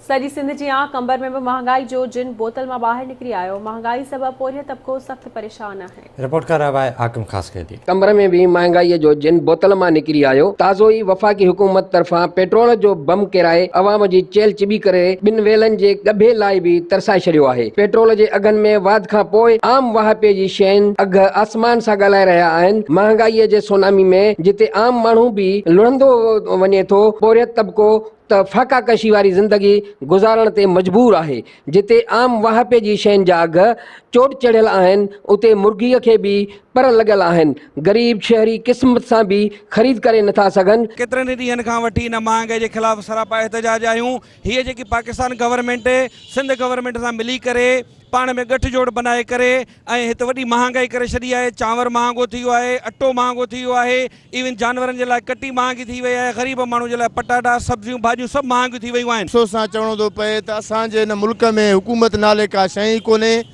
سڄي سنڌ جيان قمبر ۾ به مهانگائي جو جن بوتل مان ٻاهر نڪري آيو، مهانگائي سبب پورهيت طبقو سخت پريشان آهي. رپورٽ ڪري رهيو آهي حاڪم خاصخيلي. قمبر ۾ به مهانگائي جو جن بوتل مان نڪري آيو، تازو ئي وفاقي حڪومت طرفان پيٽرول جو بم ڪيرائي عوام جي چيلهه چٻي ڪري ٻن ويلن جي ڳڀي لاء به ترسائي ڇڏيو آهي. پيٽرول جي اگهن ۾ واڌ کان پوء عام واهپي جي شين اگهه آسمان سان ڳالهائي رهيا آهن، مهانگائي جي سونامي ۾ جتي عام ماڻهو به لڙهندو وڃي ٿو، پورهيت طبقو ته فاقا ڪشي واري زندگي گذارڻ تي مجبور آهي، جتي عام واهپي جي شين جا اگهه چوٽ چڙهيل آهن، اتي مرغيء کي به پر لڳل آهن، غريب شهري قسمت سان به خريد ڪري نٿا سگهن. ڪيترن ئي ڏينهن کان وٺي ان مهانگائي جي خلاف سراپا احتجاج آهيون، هيء جيڪي پاڪستان گورنمينٽ سنڌ گورنمينٽ سان ملي ڪري پاڻ ۾ ڳٺ جوڙ بنائي ڪري ۽ هت وڏي مهانگائي ڪري ڇڏي آهي، چانور مهانگو ٿي ويو آهي، اٽو مهانگو ٿي ويو آهي، ايون جانورن جي لاء ڪٽي مهانگي ٿي وئي آهي، غريب ماڻهو جي لاء پٽاٽا، سبزيون، ڀاڄيون سڀ مهانگيون ٿي ويون آهن. افسوس سان چوڻو ٿو پئي ته اسان جي هن ملڪ ۾ حڪومت نالي ڪا شيء ئي ڪونهي،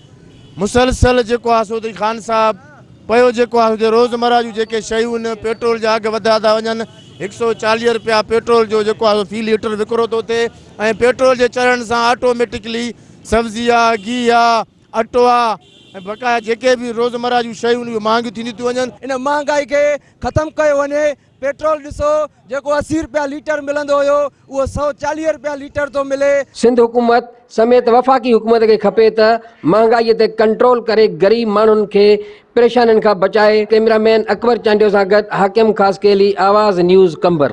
مسلسل جيڪو آهي سو ته خان صاحب پيو جيڪو آهي سو روزمره جون جيڪي شيون آهن پيٽرول جا اگهه وڌيا ٿا وڃن، هڪ سئو 40 رپيا پيٽرول جو جيڪو آهي سو في ليٽر وڪرو ٿو ٿئي ۽ پيٽرول جي چڙهڻ سان آٽوميٽڪلي سبزي آ، گيهه آ، اٽو آ ۽ بقايا جيڪي به روزمره جون شيون آهن اهي مهانگيون ٿينديون ٿيون وڃن. ان مهانگائي کي ختم ڪيو وڃي، پيٽرول ڏسو جيڪو 80 رپيا ليٽر ملندو هيو اهو 140 رپيا ليٽر ٿو ملي. سنڌ حڪومت سميت وفاقي حڪومت کي کپي ته مهانگائي تي ڪنٽرول ڪري غريب ماڻهن کي پريشانين کان بچائي، ڪئميرا مين اڪبر چانڊيو سان گڏ حاڪم خاصخيلي، آواز نيوز قمبر.